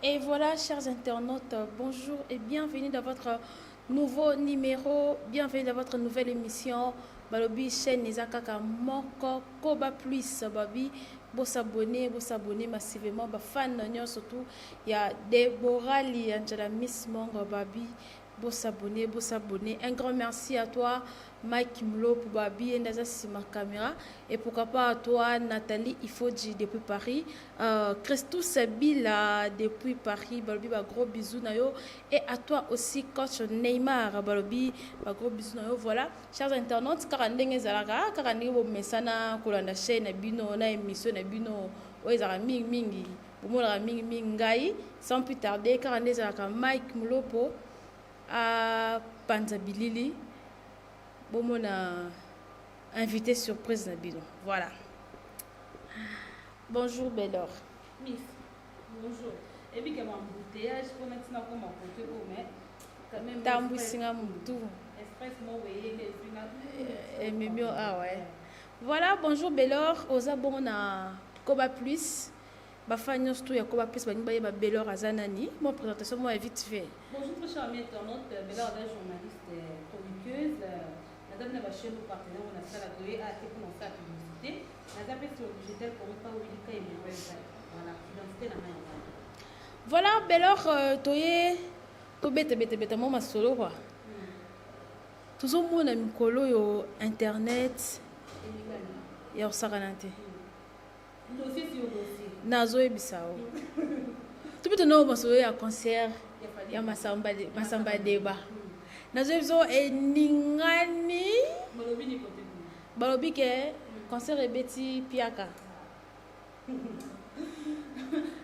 Et voilà, chers internautes, bonjour et bienvenue dans votre nouveau numéro, bienvenue dans votre nouvelle émission. Balobi chaîne eza kaka moko Koba Plus babi bosabonner, bosabonner massivement ba fan nyonso surtout ya Deborah Lianjala Miss Mongo babi bosabonner, bosabonner. Un grand merci à toi Mike Mlop babi ndaza sima caméra et pourquoi pas à toi Nathalie Ifodji depuis Paris, Christus Bila depuis Paris balobi ba gros bisous na yo et à toi aussi coach Neymar balobi ba gros bisous na yo. Voilà, chers internautes, kaka ndenge ezalaka, kaka ndenge bomesana kolanda chaîne na bino na émission na bino oyo ezalaka mingi mingi, bomonaka mingi mingi ngai. Sans plus tarder, kaka nde ezalaka, Mike Mulopo apanza bilili, bomona invité surprise na bino. Voilà, bonjour Belor. Miss, bonjour. Ebika embouteillage mpona ntina koma kote oyo, mais quand même tambwisinga mutu. Express moko eyeli ezwinga. Ememi awa. Voilà, bonjour Belor, oza bongo na Koba Plus. Bafan nyonso tu ya Koba Plus balingi bayeba Belor aza nani. Mo présentation mo ya vite fait. Bonjour très cher ami internaute, Belor aza journaliste, chroniqueuse. Naza na bachaîne partenaire oyo nasala toye a te mpona osala publicité. Naza mpe sur Digital Congo pa Wilika Emereza. Voilà, identité na ngai yango. Voilà Belor, toye tobetabeta mwa masolo quoi. Tozomona mikolo oyo internet ya kosakana te. Dossier sur dossier. Nazoyebisa o tobeta nao masolo ya concert ya Masamba Deba. Nazoyebisa o eningani. Balobi ni kote kuna? Balobi ke concert ebeti piaka.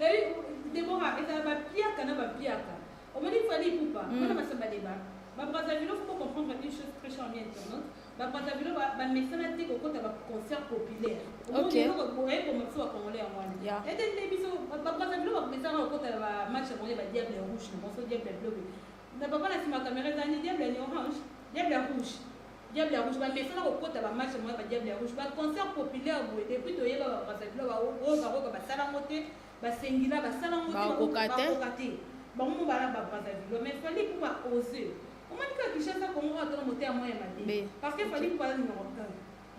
Eyi Debora, ezala bapiaka na bapiaka. Omoni Fally Ipupa mpona Masamba Deba, Babrazzaville, faut comprendre une chose, très cher ami internaute, Babrazzaville bamesana te kokota baconcert populaire. Oyeboma biso bacongolais yango wana ete nde biso Babrazzaville bamesana kokota bamatch ya bango ya badiable rouge na bango, so diable bleu na papa na nsima caméra ezali diable ya orange, diable ya rouge, diable ya rouge. Bamesana kokota bamatch ya bango ya badiable ya rouge. Baconcert populaire boye, depuis toyeba Babrazzaville, oyo bakoka basalango te, basengila basalango te. Bakoka te. Bakoka te bango mo bala Babrazzaville. Mais Fally Ipupa ose. Omoni kaka Kinshasa, Congo oyo atona motema moko ya mabe, parce que Fally Ipupa aza numéro 1,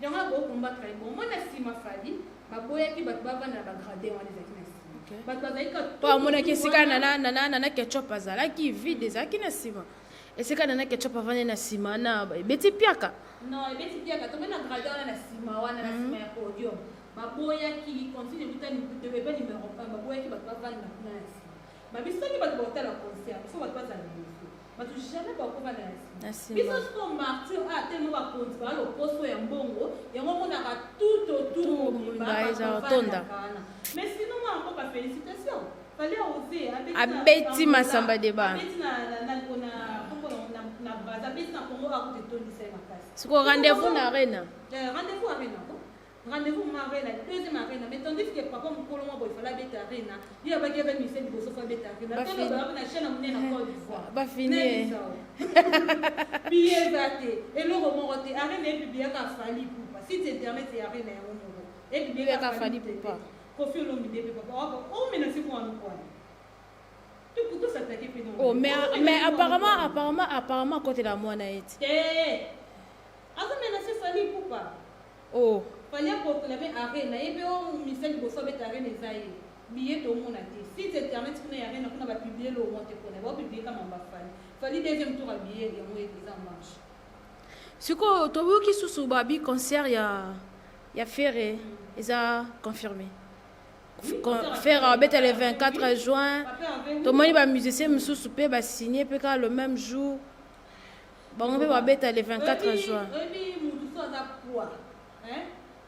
yango akocombattre ye. Bon, omoni na nsima Fally baboyaki bato bavanda na bagradin wana ezalaki na nsima, bato bazalaki kaka mpo amonaki esika Nana Ketchup azalaki vide, ezalaki na nsima esika Nana Ketchup avandi na nsima na ebeti piaka. Non, ebeti piaka. Tomoni na gradin wana na nsima wana, na nsima ya podium, baboyaki continue ekuta epa numéro 1, baboyaki bato bavanda kuna na nsima. Babi soki bato baotala concert, il faut bato bazala liboso, bato jamais bakovanda na Na nsima. Nsima. Biso siko martyr a tellement bakonzi baa loposo ya mbongo yango omonaka tout autour Tout mobimba mobimba eza bato otonda. bavandaka wana. Mais sinon mwana mboka, félicitation, Fally ose. Abeti Masamba Deba. Abeti na Braza, abeti na Congo, akuta etondisa ye makasi. Siko rendez-vous na Arena. Rendez-vous Arena ko, rendez-vous ma Arena, deuxième Arena. Mais tandis que papa mokolo mwa boye Fally abeta Arena, ye abaki aza mise liboso fo abeta Arena. Bafini. Tolo na chaîne ya monene na Côte d'Ivoire. Bafini. Billet eza te, eloko moko te. Arena epubliaka Fally Ipupa, site internet ya Arena yango moko epubliaka Fally Ipupa. Kofi Olomide mpe papa omenacer mwana kwana tosatake mpe. Oh, mais apparemment akotela mwana ye ti. Te, azomenacer Fally Ipupa. Oh. Fally aproclamer Arena, ye mpe o misa liboso abeta Arena eza ye. Billet tomona te, site internet kuna ya Arena kuna bapublier lo mo te, mpona bapublier kama baFally. Fally deuxième tour ya billet yango eza en marche. Sikoyo toyoki susu babi concert ya Ferre eza confirmé. Ferre abeta le 24 juin. Tomoni bamusicien mosusu mpe basigne mpe kaka le même jour, bango mpe babeta le 24 juin. Oyebi mutu so aza poids,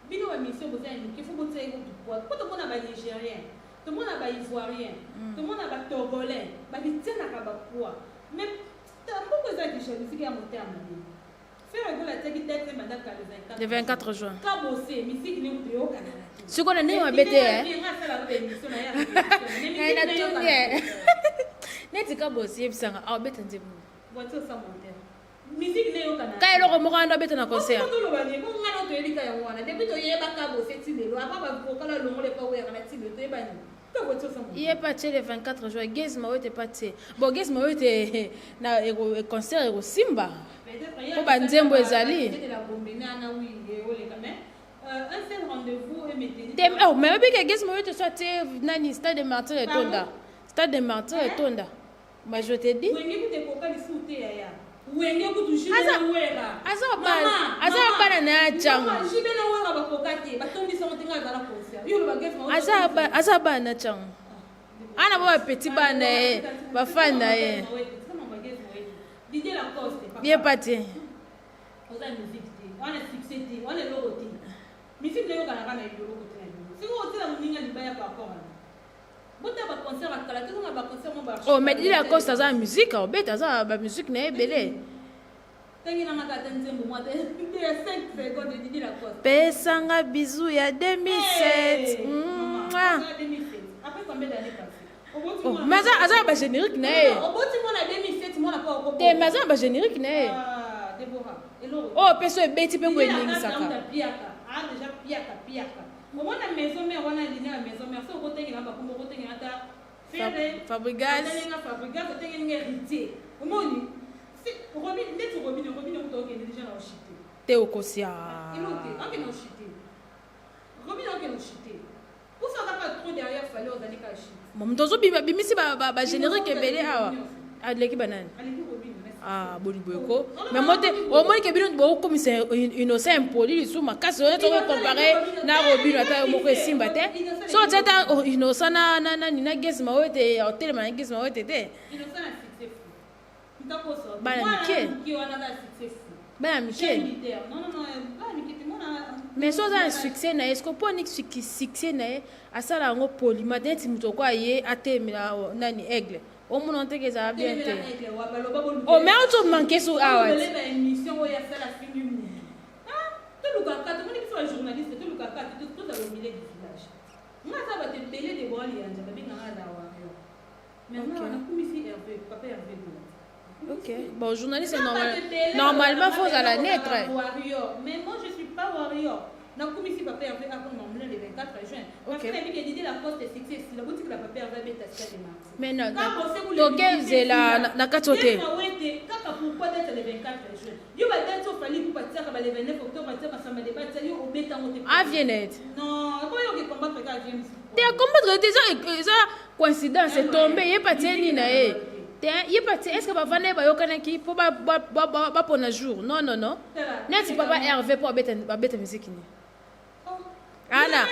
bino bamission boza ya mike, fo botia ye kutu poids, mpo tomona banigérien, tomona baivoirien, tomona batogolais babitianaka bapoids. Mais mboka eza jalousie ya motema mabe. Ferre Gola atiaki date banda kala, le 24. Le 24 juin. Kabose misiki ne kutu eyokanaka te. Sikoyo na ndenge mabe te. Ngai natuni neti Kabose yebisanga abeta nzembo. Voiture sans moteur, musique ne eyokana. Ka eloko moko wana abeta na concert. Toloba nini? Bo ngana toyebi ka yango wana depuis toyeba Kabose ti lelo, apa bavokala longola epa oyaka na ti lelo toyeba nini? Ye mpe atie le 24 juin. Gaz Mawete mpe atie. Bon, Gaz Mawete na concert ekosimba mpo banzembo ezali te. Oh, mais oyebi ke Gaz Mawete so atie nani, Stade de Martyr etonda, Stade de Martyr etonda. Mais je te dis, aza bana na ya ntango, aza bana na ntango ana ba bapeti bana ye, bafani na ye, ye pa te. Oza musique te wana, succès te wana, eloko te. Musique nayokanaka na eloko te na bino. Soki otela moninga libaya par rapport ana, bota baconcert akala te, kozonga baconcert mo. Oh, mais Didi Lacoste aza na musique, obeta, aza bamusique na ye ebele. Tangelanga ata nzembo mwa te ya 5 secondes, Didi Lacoste. Pesanga bizu ya 2007. Mouah. Après combien d'années passées? Oh, mais aza na bagénérique na ye. Oboti mwana 2007, mwana mpo. Te, mais aza na bagénérique na ye. Debora, eloko. Oyo mpe so ebeti mpe boye, eningisaka. Piaka a déjà, piaka piaka. Omona Maison Mère wana, line ya Maison Mère, so okotengela bakombo, okotengela ata Ferre. Fabrigas. Otengenga Fabrigas, otengelinga Héritier. Omoni Robin, ndeti Robin, Robin okuta okende déjà na oshite. Te, okosia. Eloko te, okende oshite. Robin okende oshite poso aza kaka trop derrière Fally, ozali kaka shite. Moto ozobima, bimisi bagénérique ebele awa, aleki banani? Aleki Robin. Ah, boni boye ko? Mais mo te, omoni ke bino bokokomisa Innocent impoli lisusu makasi. Oyo tokocompare na Robino, ata yo moko esimba te. So otia ata Innocent na nani, na Gaz Mawete, otelema na Gaz Mawete te. Innocent na succès fou. Ntakoso. Bana mike. Mike wana aza succès fou. Bana mike. Militaire. Non, non, non, bana mike te mona. Mais so oza na succès na ye, ce mpo nini succès na ye asala yango polima neti moto okwa ye atelemela nani, Aigle, omona teke ezala bien te. Oh, mais auto manke so awa ti. Ba émission oyo asala, fini mutu. Tolukaka, tomoni biso bajournaliste, tolukaka tozala au milieu du village. Nga aza bato ebele de boali yanja babenganga aza warrior. Mais nga nakumisi Hervé, papa Hervé Gola. Ok, bon, journaliste, normalement faut ozala neutre. Warrior, mais moi je suis pas warrior. Nakumisi papa Hervé akoma mamona le 24 juin parce que nayebi ke Didi Lacoste, succès esila, botikela papa Hervé abeta Stade de Martyr. Mais tokezela na kati o te. Wete kaka pourquoi date le 24 juin? Yo badate ofali mpo batiaka ba le 29 octobre, batia masamba de batia, yo obetango te. Avienne te. Non, okoyoki combattre kaka vie. Te, combattre te, eza coïncidence etombe. Ye pa tie nini na ye te, ye pa tie. Est ce que bavanda ye bayokanaki mpo bapona jour? Non, non, non, neti papa Hervé mpo babeta musique ni ana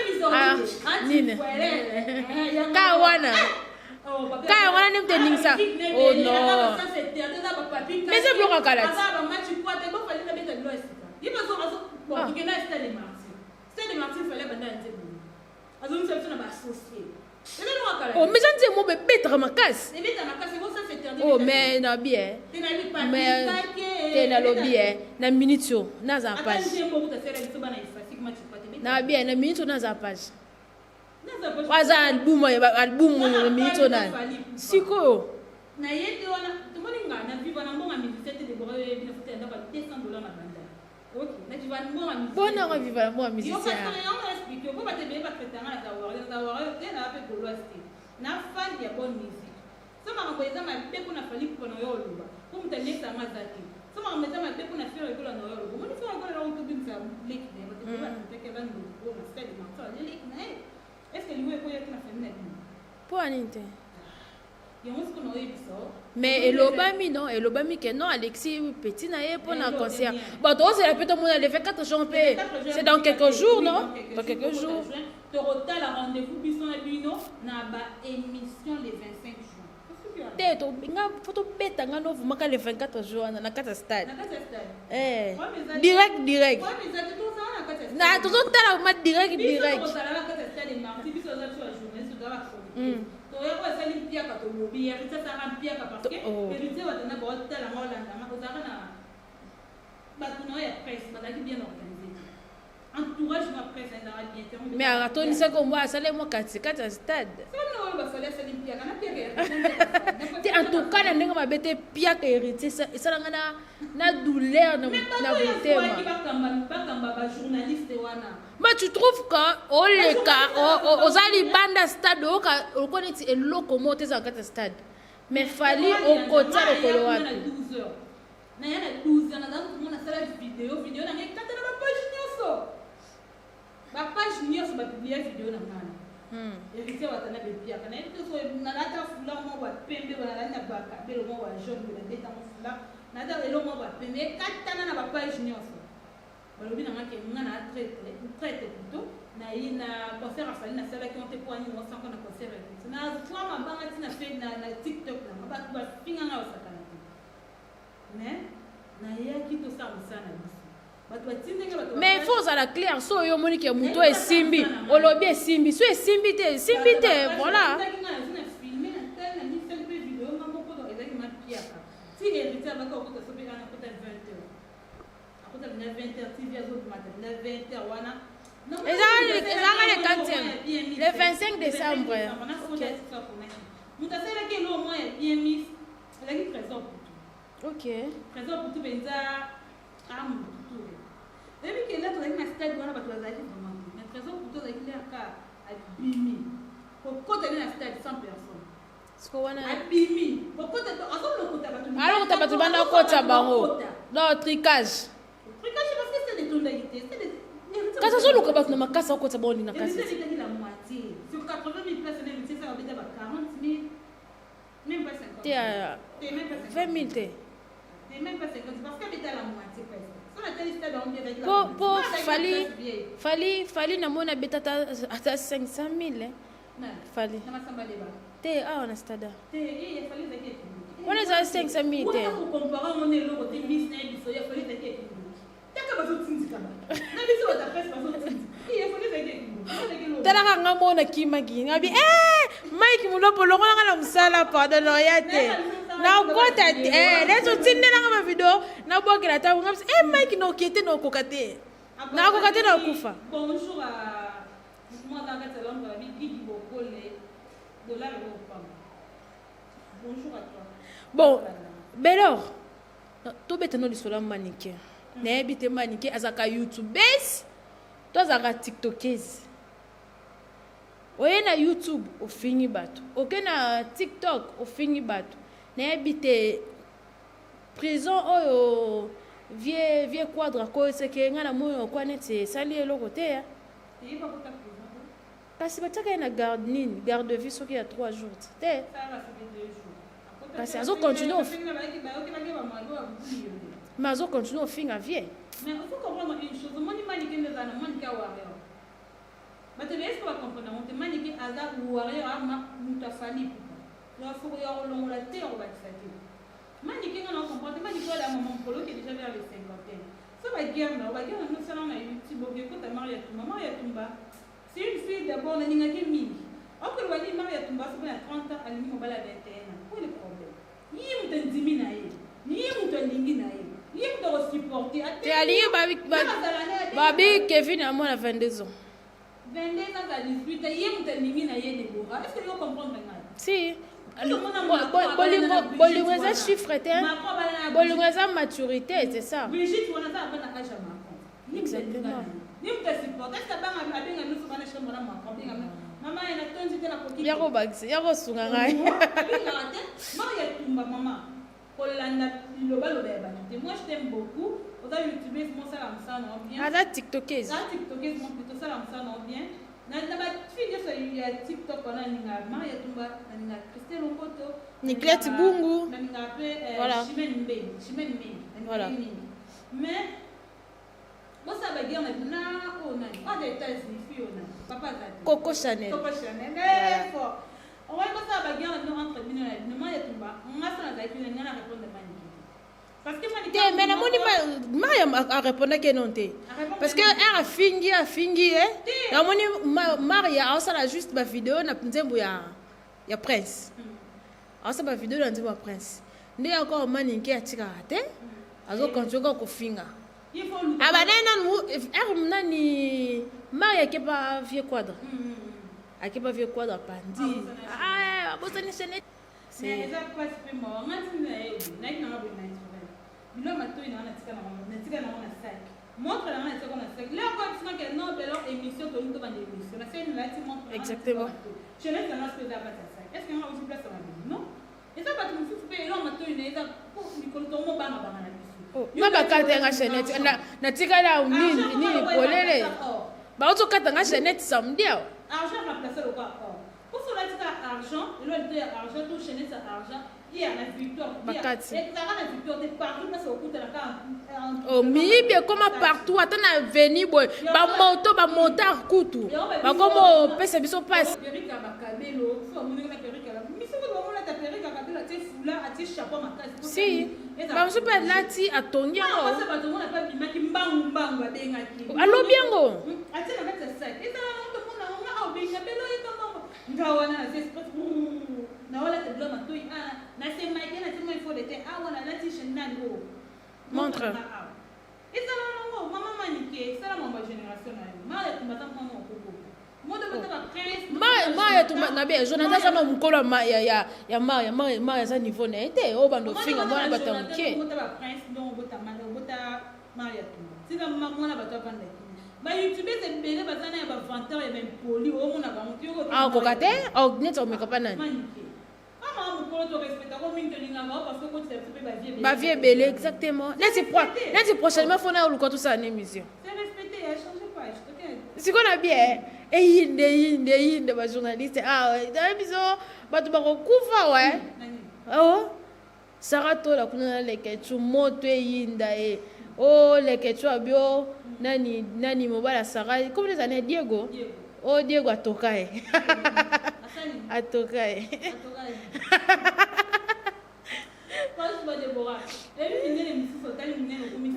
nini ka wana, ka wana nde moto eningisa. Oh non, mais eza biloko ya kala ti. Ah. Azongisa biso na baassocié. Oh, mais eza nzembo bebetaka makasi. Oh, mais na bien, mais te, nalobi e na minute oyo naza page na bien, na minute oyo naza page aza album, album oyo na minute oyo nani sikoyo. Na ye te wana, tomoni nga na viva na mbongo ya musicien te. Debora, oyo yebi na futa ya ndako ya 200 $ na banda. Ok, na viva na mbongo ya musicien. Bona viva na mbongo ya musicien? Yango na explique po bato ebele batraitanga na zawari, na zawari te, na mpe gauloise te, na fan ya bonne musique. So makambo eza mabe mpona Fally mpo na oyo oloba, mpo moto alesanga aza te. So makambo eza mabe mpona Ferre Gola na oyo oloba, omoni Ferre Gola na tobimisa leki na ye, bato ebele batraitaki aza ndoki oyo na Stade Martyr, ale leki na ye. Est ce que liwo ekoya te na famille na bino? Mpo anini te? Yango siko na oyebisa o. Mais elobami, non, elobami ke non, Alexis petit na ye mpo na concert. Bon, tozela mpe tomona le 24 juin mpe, c'est dans quelques jours, non, dans quelques jours. Tokotala rendez-vous biso na bino na baémission le 25 juin. Te, nga fo tobeta nga novumaka le 24 juin wana na kati ya stade. Na kati ya stade. Eh, direct direct. Eza te, tozala na kati ya Na tozotala ma direct direct. Biso tozala na kati ya Stade Martyr. Biso toza biso bajournaliste, toza bachroniqueur. Toyako asali mpiaka, tolobi Héritier asalaka mpiaka parce que Héritier watanda baotalanga, olandanga, ozalaka na bato na oyo ya presse, bazalaki bien organisé te, entourage na presse ezalaka bien te. Mais atonisaki ombo, asali mwa kati kati ya stade. Sala oyo basali. Fally asali mpiaka na mpiaka ya Te, en tout cas, na ndenge mabe te, piaka Héritier esalanga na douleur na motema. Bakamba bajournaliste wana. Mais tu trouves que oleka, oza libanda stade, oyoka oloko neti eloko moko te eza na kati ya stade, mais Fally okotia lokolo wapi? Naya na 12 ans, naza komona, nasala video, video na ngai ekata na bapage nyonso, bapage nyonso bapublia video na ngai. Héritier Watana bepiaka, nayebi te so nalata foulard moko ya pembe, nalali na bakabelo moko ya jaune boye, nabetango foulard, nalata eloko moko ya pembe, ekatana na bapage nyonso. Balobi na nga ke nga na traître, traître plutôt, naye na concert ya Fally, nasalaki ngo te mpo anini osango na concert ya Héritier. Nazwa mabanga ntina fe na TikTok nanga, bato bafinga nga, osakana te. Mais nayaki tosala mosala na biso, bato batindenge bato. Mais il faut ozala clair. So oyo omoni ke moto esimbi, olobi esimbi. So esimbi te, esimbi te, voilà. Nga nazi na filme, natali na misali mpe video nga moko, donc ezalaki mapiaka ti Héritier abaki akota. So mpe ana akota 20 heures, akota bina 20 heures, tv azobimata bina 20 heures wana. Ezalaka le quantième, le 25 décembre. Ok, moto asalaki eloko moko ya bien mis ezalaki Trésor Putu. Trésor Putu mpenza amutu tour. Oyebi ke la tozalaki na stade wana, bato bazalaki vraiment te, mais Trésor Putu azalaki leka, abimi kokota nde na stade 100 personnes. Siko wana abimi kokota, azolokota bato. Alokota bato, banda okota bango, donc tricage. Tricage, parce que stade etondaki te, stade. Kasi azoluka bato na makasi, akota bango nini na kasi? Héritier abetaki la moitié sur 80 000 places na Héritier saka abeta ba 40 000, même pas 50. Te. Te, même pas 50. 20 000 te. Te, même pas 50, parce que abeta la moitié presque. So natali stade yango bien, ezalaki la Po moitié. po Nga azalaki na Fally place vieille. Fally namoni abeta ata 500 000, eh. Fally. Na Masamba Deba. Te, awa na stade. Te, ye Fally ezalaki ekindoki. Wana ezala 500 000 te. Wana kocomparer ngo na eloko te. Miss na ye biso, ya Fally ezalaki ekindoki. Taka bazotindika bato na biso, bato ya presse bazotindika. Ye Fally ezalaki ekindoki, ezalaki eloko. Talaka nga moko nakimaki, ngabi e Mike Mulopo, longolanga na mosala, pardon, oya te, nakota te. Neti otindelanga bavideo, nabwakela ta nga e Mike, noke te, nakoka te, nakoka te, nakufa. Bonjour à moi dans kati ya Londres, babi Gigi Bokole, dollar ekokopamba. Bonjour à toi. Bon, Belor, tobeta no lisolo ya Manike. Nayebi te, Manike azalaka youtubeuse to azalaka tiktokese? Oye na YouTube ofingi bato, oke na TikTok ofingi bato. Nayebi te, prison oyo vie Quadre akoyeseke, ngai namoni okwa neti esali eloko te ya. Teyeba kota prison te. Kasi batiaka ye na garde nini, garde vie, soki ya 3 jours te. Salaka soki 2 jours. Kasi azocontinue mais azocontinue ofinga vie. Mais il faut comprendre une chose. Omoni Manike nde eza na Manike a warrior, bato ebele soki bacomprendre yango te. Manike aza warrior, ama moto afali pupa ya soko ya kolongola te, ya kobakisa te. Manike, nga na comprendre te. Manike oyo mama mokolo oke déjà vers les cinquantaine, so baguerre na baguerre na nosala na YouTube, oke ekota Maria Tumba. Maria Tumba, c'est une fille d'abord nalingaki mingi. Okoloba nini? Maria Tumba soki na 30 ans alingi mobali ya 21 ans, po le problème, ye moto andimi na ye, ye moto alingi na ye, ye moto akosupporte. Te, alingi babi Kevin amona 22 ans. 22 ans à 18 ans, ye moto alingi na ye. Debora, est ce que yo comprendre ngai? Si, bolingo eza chiffre te, bolingo eza maturité, c'est ça. Brigitte wana aza bana âge ya Macron. Exactement. Ni moto asupporte, est ce que abanga abenga nyonso bana chambre na Macron, abenga mama ye natondi te, nakoki. Ya kobakisa, ya kosunga ngai. Abengaka te. Maria Tumba, mama, kolanda lobaloba ya bato te. Moi, je t'aime beaucoup. Oza youtubeuse, mosala mosala na bien. Aza tiktokese. Aza tiktokese mo plutôt, osala mosala na bien. Na bafille nyonso ya TikTok wana, nalingaka Maria Tumba, nalingaka Christelle Ongoto. Niclette Bungu. Nalingaka mpe Voilà. Chimene Mbeni, Chimene Mingi. Voilà. Mingi, mais bosala baguerre na bino na oyo nani oyo aza États-Unis, fille oyo nani, papa aza te. Coco Chanel. Coco Chanel. Eh, fort. Okoki kosala baguerre na bino entre bino na bino. Maria Tumba, nga so nazalaki na nga na répondre Manike te, parce que Manike Te, mais namoni Mariam arépondaki non te, parce que ere afingi ye, namoni Maria aosala juste bavideo na nzembo ya Prince, aosala bavideo na nzembo ya Prince. Nde encore Manike atikaka te, azocontinue kaka kofinga. Il faut luka. Abandai nanu ere nani, Maria akepa vie Quadre, akepa vie Quadre, apandi. Ah. Abosani chaînette. Mais eza mpasi mpe mawa. Nga ntina na ye boye, nayaki nanga boye naturel. Bilo matoi nanga natika nango na sac, montre nanga natika na sac. Leo kwa biso nake non belo émission, tolingi tobanda émission, nasali, nalati montre. Exactement. Chaînette nanga soki eza kati ya sac, est ce que nga ozi place ya mabele? Non, eza bato mosusu mpe eloko matoi na eza po mikolo tomobangabanga na biso. Nga bakata nga chaînette, natikala nini nini polele, baozokata nga chaînette samedi awa. Argent remplace lokwa or. Poso olatika argent, elo lito ya argent to chaînette ya argent ye na victoire. Bakati. Ezalaka na victoire te, partout place okutana kaka. Oh, miyibi ekoma partout, ata na veni boye, bamoto, bamotard kutu bakoma opesa biso mpasi. Perruque ya bakabelo, so bamonaki na perruque ya misoko, bamonata perruque ya kabelo, atie foulard, atie chapeau makasi. Si bamosusu mpe alati, atongi yango. Yango bato omona mpe abimaki mbangu mbangu, abengaki. Alobi yango. Atie na kati ya sac, ezala nango tomona ngo nga obenga belo oyeka mbango. Nga wana naza express nawalata bilo matoi ana, nasemaki natie moi fond de teint awa, nalati chaîne nani oyo. Montre. Awa ezala nango mama Manike, esala mambo ya génération na yo. Mara Yatumba aza mwana okobota moto bota baprince. Ma Yatumba na be Jonathan aza na mokolo ya Maria. Maria aza niveau na ye te. Oyo bando ofinga mwana bato ya moke. Obota baprince, donc obota obota Maria Yatumba, tika mwana bato avanda kimia. Bayoutubeurs ebele baza na ya bavanteur ya baimpoli, omona bango te. Akoka te neti omeka mpa nani. Manike mama mokolo, torespectako mingi, tolingaka o parce que okotisa biso mpe bavie. Bavie ebele, exactement. Neti prochainement fona oluka tosala na émission. C'est respecté, ya change page. Sikoyo na bien, eyinde eyinde eyinde, bajournaliste na biso bato bakokufa we. Oh, Sara Tola kuna na Leketu, moto eyinda ye. O Leketu abi o nani nani, mobali ya Sara komi ezali na Diego. O Diego atoka ye, atoka ye. Franchement, Deborah, ebi minene misusu, otali monene, okomi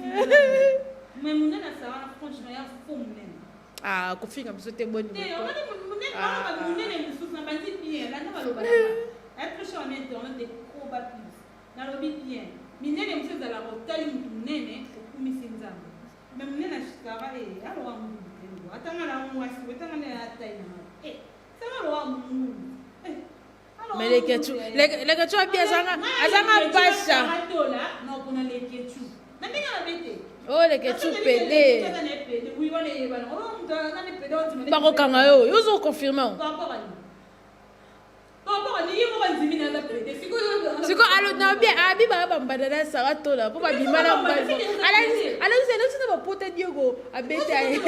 mais monene asala, franchement ya faux monene. Ah, kofinga biso te, boni. Te, omoni monene wana, monene mosusu na bandi bien. Landa baloba nanga très cher ami internet de Koba Plus, nalobi bien, minene mosusu ezalaka otali mutu monene, okumisi Nzambe, mais monene asara e aloka ngulu te. Atanga na mwasi, otanga na atai nanga e sanga aloka ngulu. Mais Leketu, Leketu abi azanga pasha. Tola na Leketu na ndenge mabe te. O Leketu pede, bakokanga yo, yo ozoconfirme. Sikoyo alo na bien, abi baka bambanda na Sara Tola mpo babima na alakisi na bapota. Diego abeta ye,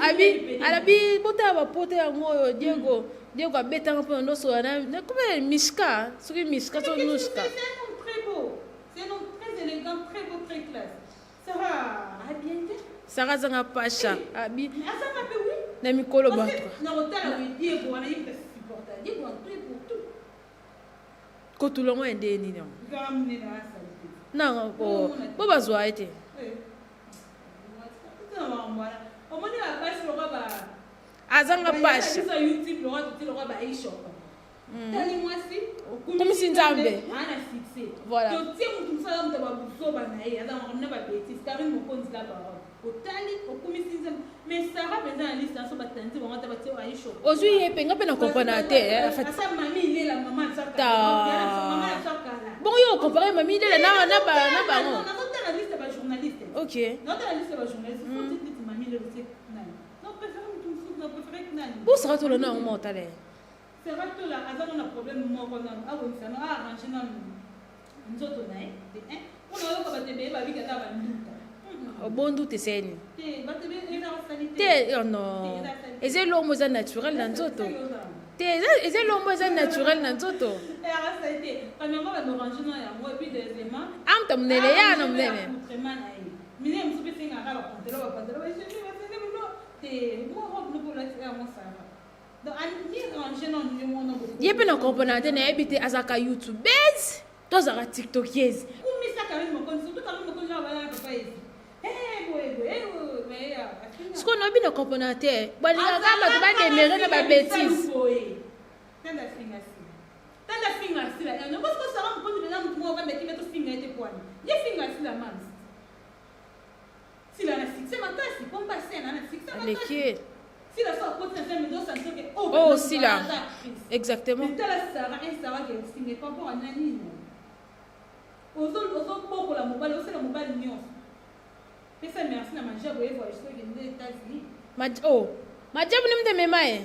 abi alabi botala bapota yango oyo. Diego abetanga mpona ndosola na kome Mishka, soki Mishka so Nushka. C'est un homme très beau. C'est un homme très élégant, très beau, très classe. Sarah a bien été. Sara azanga pasha abi. Azanga pe oui. Na mikolo bato. Na kotala we Diego wana, ye supporter Diego en tout et pour tout. Kotula ngo ya nde nini yango? Kaka monene asali te. Nanga po bazwa ye te. Omoni bapasi lokwa ba Azanga pasha. Biso YouTube lokwa toti lokwa baishoko, tali mwasi. Okumisi Nzambe. Ana succès. Voilà. Totie motu mosusu aza moto babuzoba na ye, aza makambo na babêtises. Karine Mokonzi la parole, otali okumisi Nzambe, mais Sara mpenza na liste naso batandi bango ata batie aishoko. Ozwi ye mpe, nga mpe na comprendre te en fait. Ata mami ilela, mama. Ta. Azakala. Bongo yo ocompare mami ilela na bango? Nazotala liste ya bajournaliste. Nazotala liste ya bajournaliste, faut neti mami ilela, otie nani? Non, préféré motu mosusu, na préféré nani? Bosaka Tola na yango ma otala ye. Sara Tola aza nano na problème moko nano, abongisa nano, aarrange nano nzoto na ye de un, mpona oyoka bato ebele babiki ata banduta. Obondu te, seni. Te, bato ebele eza osali. Te, oh non, eza eloko eza naturel na nzoto te, eza eloko eza naturel na nzoto. Asali te. Premièrement, bando arrange nano yango, et puis deuxièmement, Amuta monene ya na monene. Accoutrement na ye, minene mosusu mpe esengaka bapantalo, bapantalo bachengi basenge bilo te, mo robe nopo olati yango Sara. Donc ani range nano yo mona. Ye mpe na comprendre te, nayebi te azalaka youtubeuse to azalaka tiktokeuse. Kumisa Karine Mokonzi, surtout Karine Mokonzi wana bana papa ezi boye boye. Sikoyo nayebi na comprendre te, balingaka bato bademere na babêtises. Tanda finga sila, tanda finga sila eno, parce que Sara Mokonzi mpenza motu moko ovanda kimia, tofinga ye te pwani ye finga sila mams. Sila na succès makasi, pomba sena na succès makasi. Aleki ye. Sila so akoti na scène, ozosentir ke oh. Oh, sila. Exactement. Mais tala Sarah, un Sarah qui est signe par rapport à nani. Ozobokola mobali, osala mobali nyonso. Pesa merci na majabu ye voyage soki nde États-Unis. Oh, majabu ni mte mema ye.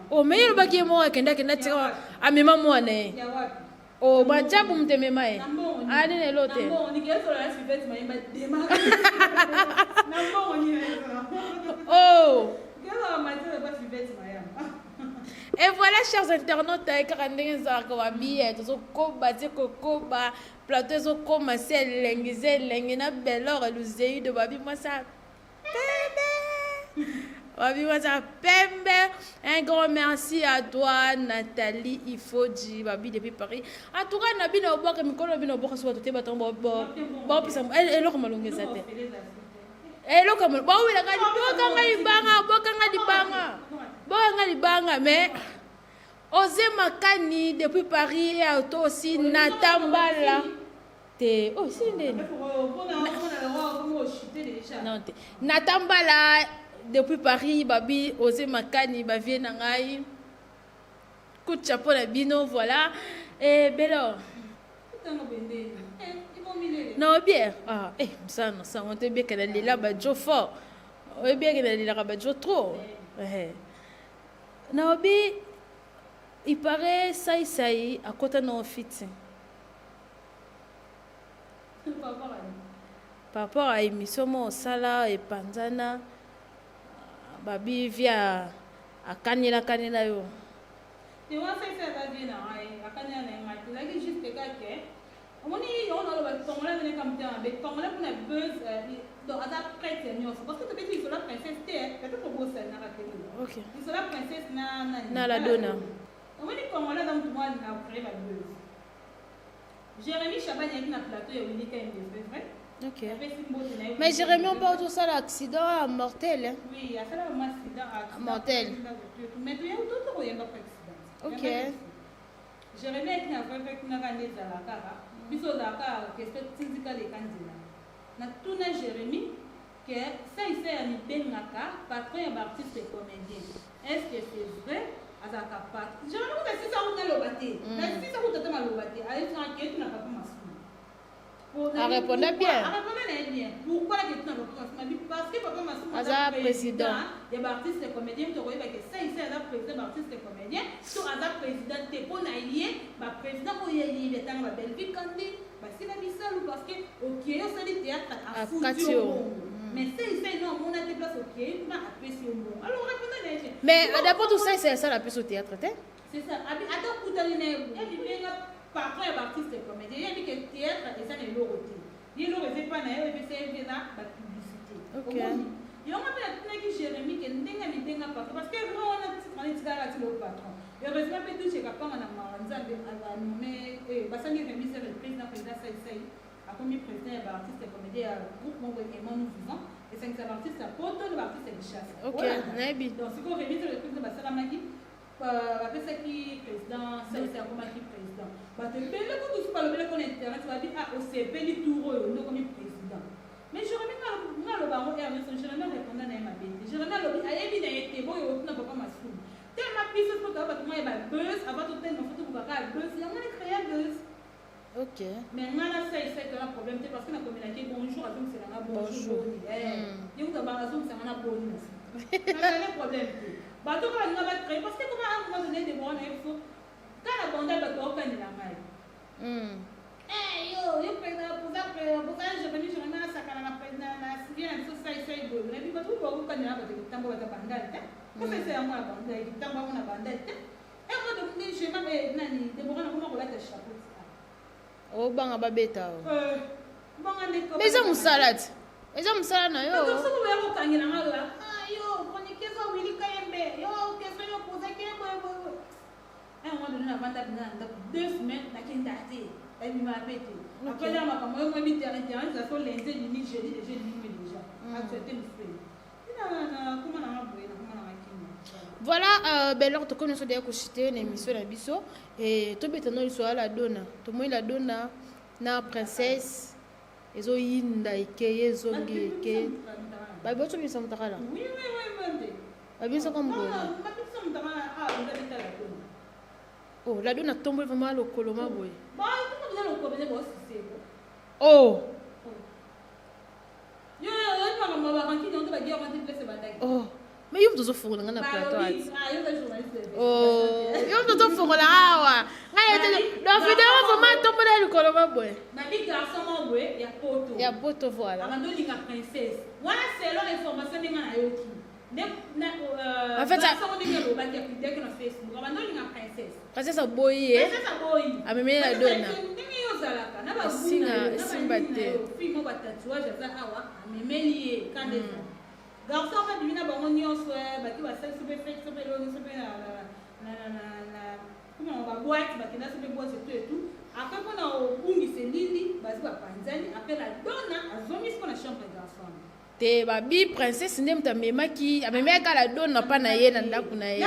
Oh, mais yelobaki ye moko akende akende atika amema mwana ye. Ya wapi? Oh, majabu mte mema ye. Ah, nini elo te. Na mbongo ni kezola na Sylvette Mayemba démarre. Na mbongo ni na. Oh. Kezola majabu ba Sylvette Mayemba. Et voilà, chers internautes, kaka ndenge ezalaka babi tozokoba te kokoba plateau ezokoma se elengi ze elengi na Belor Eluzeido. Babi mwasa pembe, babi mwasa pembe. Un grand merci à toi, Nathalie Ifodji, babi depuis Paris. En tout cas, na bino obwaka mikolo bino obwaka so bato te, bato baopesa eloko malongo eza te, eloko bawelaka bokanga libanga, bokanga libanga, bokanga libanga. Mais Osé Makani depuis Paris et à toi aussi, Nathan Bala te. Oh, si ndeni non te, Nathan Bala depuis Paris, babi Osé Makani, bavie na ngai, coup de chapeau na bino. Voilà. Et Belor na obiere, ah eh, mosala na sango te, obieke na lela bajo fort, oyebieke na lelaka bajo trop. Eh. Naobi, il paraît Saï Saï akota na ofiti par rapport à émission mo osala epanzana, babi via akanela kanela yo. Te, wana Saï aza vie na ngai, akanela na ye ngai te. Ezalaki juste kake omoni yango naloba, congolais azalaka motema mabe. Congolais mpona buzz, donc aza prête ya nyonso, parce que tobeti lisolo ya princesse te, peut-être obosanaka te. Lisolo ya princesse na nani? Na la Dona. Omoni, congolais aza motu moko alingaka kocréer babuzz. Jérémi Chabani ayaki na plateau ya Willy Kembe, c'est vrai. Apesi mbote na ye. Mais Jérémi, omba otosala accident mortel, hein? Oui, asala vraiment accident. Mortel. Mais toya toto koyemba po accident. Jérémi ayaki na vrai vrai kuna kaka nde ezala kaka biso ozala kaka question tindika leka nzela. Natuna Jérémi ke Saï amibengaka patron ya baartiste comédien, est ce que c'est vrai azalaka patron? Jérémi kuta sisa kuta aloba te, na sisa kuta te maloba te, ayebisaka ke tuna papa Masumu. Arépondait bien. Arépondait na ye bien. Pourquoi la tuna papa Masumu? Abi parce que papa Masumu aza président ya baartiste comédien. Tokoyeba ke Saï aza président baartiste comédien to aza président te. Mpo na ye, baprésident oyo ayebi atanga babelvi kandi basila bisalu, parce que okei osali théâtre, afuti yo mbongo. Mais Saï no amona te place okei kuna apesi yo mbongo. Alors répondait na ye te. Mais d'abord tout ça, c'est ça la plus au théâtre te. C'est ça. Abi ata okutani na ye, yebi benga patron ya baartiste comédien, yebi ke théâtre eza na eloko te. Ye eloko eza epa na ye oyo epesa ye mpe eza bapublicité. Yango mpe natunaki Jérémi ke ndenge amibenga patron, parce que grand wana titre wana etikalaka ti lo patron. Heureusement mpe touche kapanga na mawa Nzambe anome, basali remise reprise na président Saï. Akomi président ya baartiste comédien ya groupe moko Aimons Nous Vivant, esangisa baartiste ya Poto na baartiste ya Kinshasa. Ok, nayebi. Donc sikoyo remise reprise basalamaki, bapesaki président Saï, akomaki président. Bato ebele kutu so balobelaki na internet, babi ah, osepeli tour oyo nde okomi président. Mais Jérémi nga aloba yango heure nyonso. Jérémi arépondre na ye mabe te. Jérémi alobi ayebi na ye te, boyo otuna papa Masumu. Tellement biso so toya bato mwa ya babuzz, avant totelema fo tobukaka ya buzz, yango wana créa buzz. Mais nga na Saï tona problème te, parce que nakomelaki bonjour, azongiselanga bonjour, boni ye kuta azongisanga na boni na nazali problème te. Bato kaka balinga bacréer, parce que koma un moment donné, Debora na ye biso kaka na banda bato baokanela ngai. Yo yo poza Jérémi, Jérémi asakana na vie na biso Saï boye nayebi bato oyo bakokanela bato kitambo baza bandal te, po Saï yango na bandal kitambo yango na bandal te. Emo nde Jérémi nani Debora nakoma kolata chapeau. Obanga babeta o. Banga ndeko. Mais eza mosala te, eza mosala na yo. Soki oya kokangela nga lola yo chroniqueuse Willy Kayembe, yo question yo posaki ye boye boye. Un moment donné navanda mpena na ndako 2 semaines, nakenda te, nabima mpe te. Après lere makambo oyo moyebi terrain terrain eza so lundi elimi, jeudi déjà elimi, déjà actualité mosusu nakoma nanga boye, nakoma nanga kimia. Voilà, Belor, tokomi nyonso deya koshite na émission na biso e tobeta no lisolo ya la Dona. Tomoni la Dona na princesse ezoyinda, ekeye ezongi eke, babi otobimisa motakala. Oui. Babimisa kwa mokolo. Babimisa motakala. Oh, la dona tomboli vraiment lokolo ma boye. Oh. Oh. Mais yo moto ozofongola nga na plateau ati. Oh, yo moto ozofongola awa. Ngai te donc vidéo vraiment tombola likolo ma boye. Babi garçon moko boye ya poto. Ya poto voilà. Abando linga princesse. Wana selon information ndenge nayoki. En fait, princesse aboyi ye amemeli na dona esinga esimba te. Garçon abimi na bango nyonso, baki basali so mpe fete, so mpe eloko nyonso mpe na baboîte, bakenda so mpe boîte et tout et tout. Après, mpona obungisa elili, bazwi bapanzani. Après, la dona azongisi mpo na chambre garçon. Te, babi princesse nde moto amemaki, amemaki kala dona mpa na ye na ndako na ye.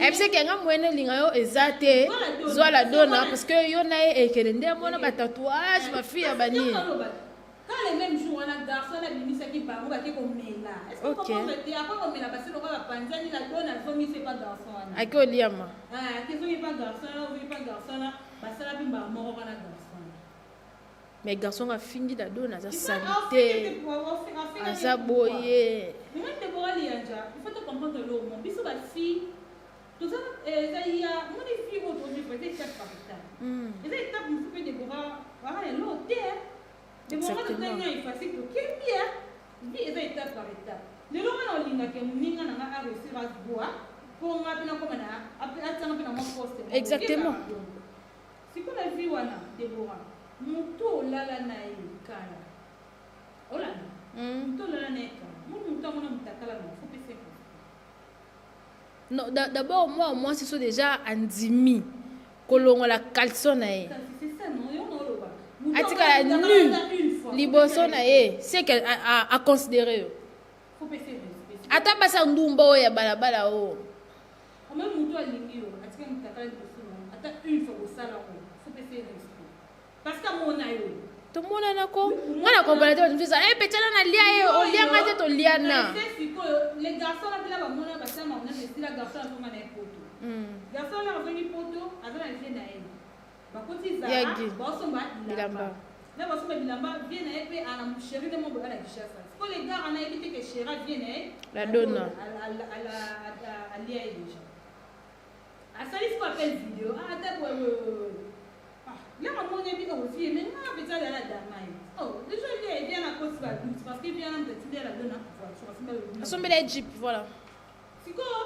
Ayebisaki nga moyene elinga yo eza te, zwa la dona parce que yo na ye ekele nde amona batatouage, bafille ya banini. Quand le même jour wana, garçon abimisaki bango, bake komela. Est-ce que comprendre te? Après komela, basi lokola bapanzani, la dona azongisi epa garçon wana. Ake oliama. Ake zongi epa garçon wana, ozongi epa garçon wana, basala mpe mbala moko wana garçon. Mais garçon afingi la dona, aza sali te, aza boye. Mais Debora Lianja, il faut te comprendre lomo biso bafille toza, eza ya moni fille oyo tozivre, eza étape par étape. Eza étape mosusu mpe Debora waka na eloko te. Debora, tozali na efasi, tokembi vie, eza étape par étape. Lelo nga na olingaka moninga na nga aréussir, azwa mpo nga mpe nakoma na atianga mpe na mwa poste. Sikoyo na vie wana, Debora, motu olala na ye kala, olanda motu olala na ye kala, moni motu amona motu akala na fo pesa. Non, d'abord moi, mwasi so déjà andimi kolongola caleçon na ye, atikala nu liboso na ye, c'est que aconsidéré yo. Ata basa ndumba oyo ya balabala oyo. Omoni motu alingi yo, atika motu akala liboso na ata une fois, kosala ngo fo pesa ye respect parce que amona yo. Tomonanako, nga na comprendre te. Bato mosusu e petiana na lia ye, olianga te, toliana. Sikoyo les garçons na mpela bamona, basala na esila, garçon azonga na ye poto. Garçon wana azongi poto, aza na vie na ye, bakoti Zara, baosomba bilamba na basomba bilamba. Vie na ye mpe ana chéri nde mo boye ala Kinshasa. Sikoyo le gars wana yebi te ke chéri vie na ye la dona alia ye déjà. Asali siko appel vidéo ata boye yaka moni yebi ovie, mais nga mpenza alala dama ye. Oh, déjà lia evia na koti badoute parce que via na moto atindi ala dona voiture. Asombela ye jeep, voilà. Sikoyo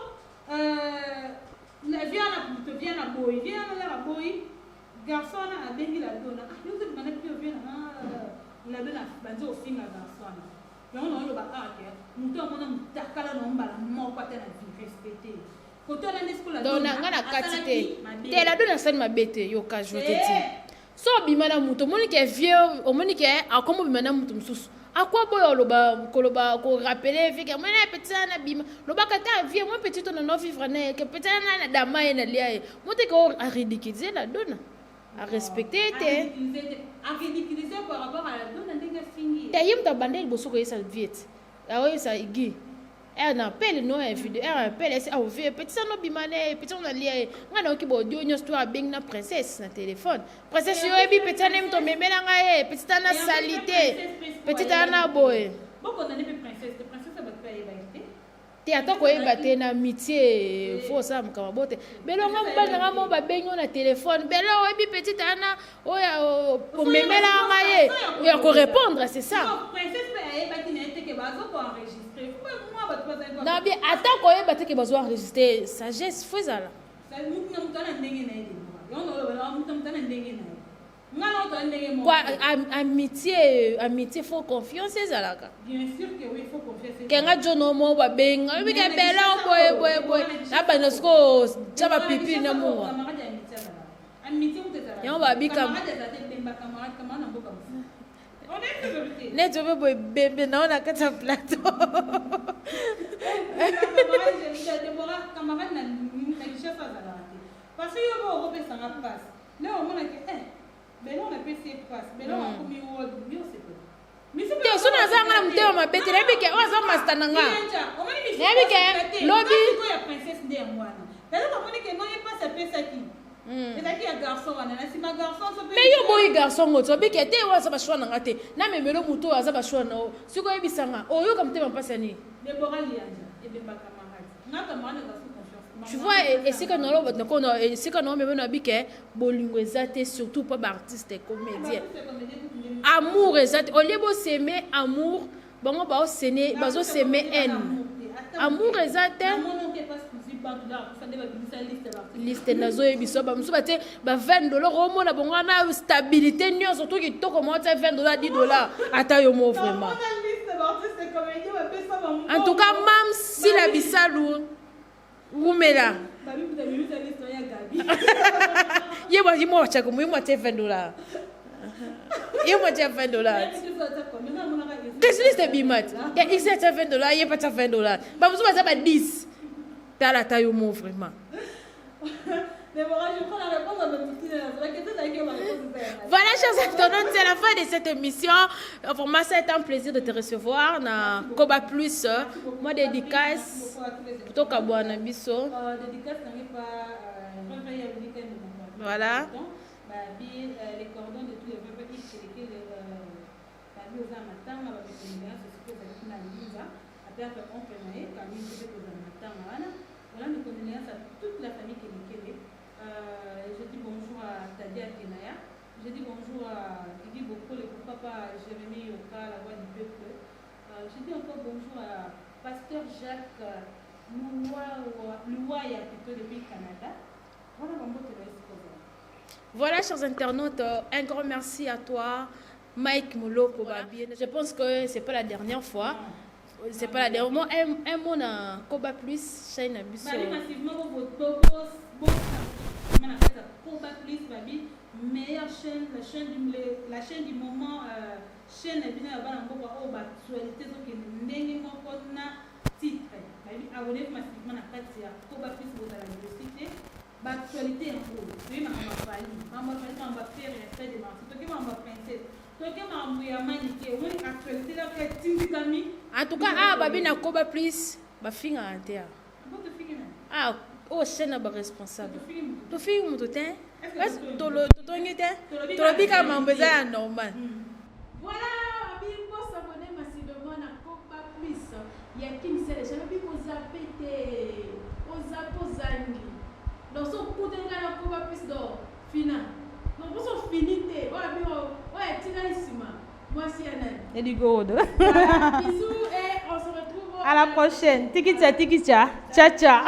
via na plutôt via na boyi, via na yaka boyi. Garçon wana abengi la dona: ah, yo ozobima na pio vie na la dona. Banzi ofinga garçon wana. Yango na oloba ake moto amona motakala na mbala moko ata na vie, respecte koto wana nde sikoyo. Donc nga na kati te te, la dona asali mabe te. Yoka jote ti so obima na moto, omoni ke vieux, omoni ke akoma obima na moto mosusu, akwa boyo oloba koloba korappeler vie ke mwana petit wana bima, lobaka ta vie moi petit ono vivre na ye, ke petit wana na dama ye na lia ye mo te, ke aridiculiser la dona, arespecte te. Aridiculiser par rapport à la dona ndenge afingi. Te, ye moto abanda liboso koyesa vie te, aoyesa gi ere na appel no ya video, ere appel esi aovie petit sana obima na ye, petit sana lia ye. Ngai nayoki baaudio nyonso to abengi na princesse na telefone. Princesse, yo oyebi petit ana ye moto omemela ngai ye, petit ana sali te, petit ana boye. Bokondane mpe princesse te, princesse bato mpe ayebaki te. Te, ata koyeba te, na amitié fo osala makambo bo te. Belo nga mobali nanga mo babengi yo na telefone, belo oyebi petit ana oyo omemela ngai ye, oya korépondre, c'est ça. Princesse mpe ayebaki na ye te ke bazokoenregistre mwa bato bazali. Na bien, ata koyeba te ke bazo enregistre, sagesse fo ezala. Mutu na mutu ana ndenge na ye. Yango na mutu na mutu ana ndenge na ye, nga na oto ndenge moko. Quoi, amitié, amitié faut confiance ezalaka. Bien sûr que oui, faut confiance. Kenga jono mo babenga oyebi ke bela boye boye boye, nabanda sikoyo tia bapipi na mungwa. Camarade ya amitié azalaka, amitié mutu ezalaka. Yango babika. Camarade aza te, bemba camarade, camarade na mboka mosusu, on est vérité. Neti obe boye bembe nao na kati ya plateau. Camarade, camarade na Kinshasa azalaka te, parce que yo bo okopesanga mpasi nde omonaki belo napesi ye mpasi, belo akomi wod yo sepela. Te, so naza nga na motema mabe te, nayebi ke oyo aza master na nga. Nayebi ke lobi ya princesse nde yango wana, peut-être amoni ke no ye mpasi apesaki. Ezalaki ya garçon wana, na nsima garçon so. Mais yo boyi garçon ngo, tobiki te, oyo aza bachoix na nga te, namemelo moto oyo aza bachoix na yo. Soki oyebisanga, oyoka motema mpasi ya nini? Debora Lianja ebemba camarade nga, camarade na garçon confiance. Tu vois, esika naloba, esika na omema na bike, bolingo eza te, surtout mpo baartiste comédien, amour eza te. Olie bosemer amour, bango baosene, bazosemer haine, amour eza te. Liste nazoyebisa, bamosusu batie ba 20 $, omona bongo wana stabilité nyonso to kitoko moko tia 20 $, 10 $, ata yo mo vraiment. En tout cas, mam Sila Bisalu, wumela. Ye bwaji mo wachako mo atie 20 $, ye mo atie 20 $. Kasi liste ebima ti ya x atia 20 $, ye mpe atia 20 $, bamosusu baza ba 10. Tala ata yo mo vraiment. Déborah, je prends la réponse à notre petit. La question c'est que ma réponse est Voilà, chers internautes, c'est la fin de cette émission. Pour moi, c'est un plaisir de te recevoir. Na Koba Plus, moi dédicace plutôt Kabwana Biso. Dédicace n'arrive pas réveiller le week-end de mon Babi, les cordons de tous les peuples, babi oza matanga, bamekondoléance sikoyo ezalaki na Linza aperdre oncle na ye Camille, mpe kozala matanga wana. Voilà, mes condoléances à toute la famille Kelekele. Je dis bonjour à Tadia Kenaya. Je dis bonjour à Guigui Bokole, pourquoi pas à Jérémy Yoka, la voix du peuple. Je dis encore bonjour à Pasteur Jacques Louaya, plutôt depuis le Canada. Voilà, bon, te laisse. Voilà, chers internautes, un grand merci à toi, Mike Moloko. Voilà. Je pense que c'est pas la dernière fois. C'est pas la dernière. Moi, un mot na Koba Plus, chaîne na biso. Babi massivement bo na kati ya Koba Plus, babi meilleure chaîne, la chaîne du moment, chaîne na bino ya bana mboka oyo baactualité ezokende ndenge moko na titre. Babi abonnez massivement na kati ya Koba Plus, bozala dessus te. Baactualité yango toye, makambo ya Fally, makambo ya Fally, makambo ya Ferre ya Stade des Martyrs, toke makambo ya Princesse, toke makambo ya Manike. Omoni actualité kaka etindikami. En tout cas, ah, babi na Koba Plus, bafingaka te ah. Po tofingi nani? Ah, oyo chaîne na baresponsable. Tofingi motu? Tofingi moto te. Est-ce que Totongi te. Tolobi Tolobi kaka kaka mambo eza ya normal. Voilà, babi bosabonner massivement na Koba Plus ya Kimisele. Babi kozape te, ozape ozangi. Donc so okutani kaka na Koba Plus, donc fina, donc boso fini te. Oyo abi oyo etikali nsima, mwasi ya nani? Edigode. Voilà, bisous et on se retrouve À la prochaine. Tikicha, tikicha. Ciao, ciao.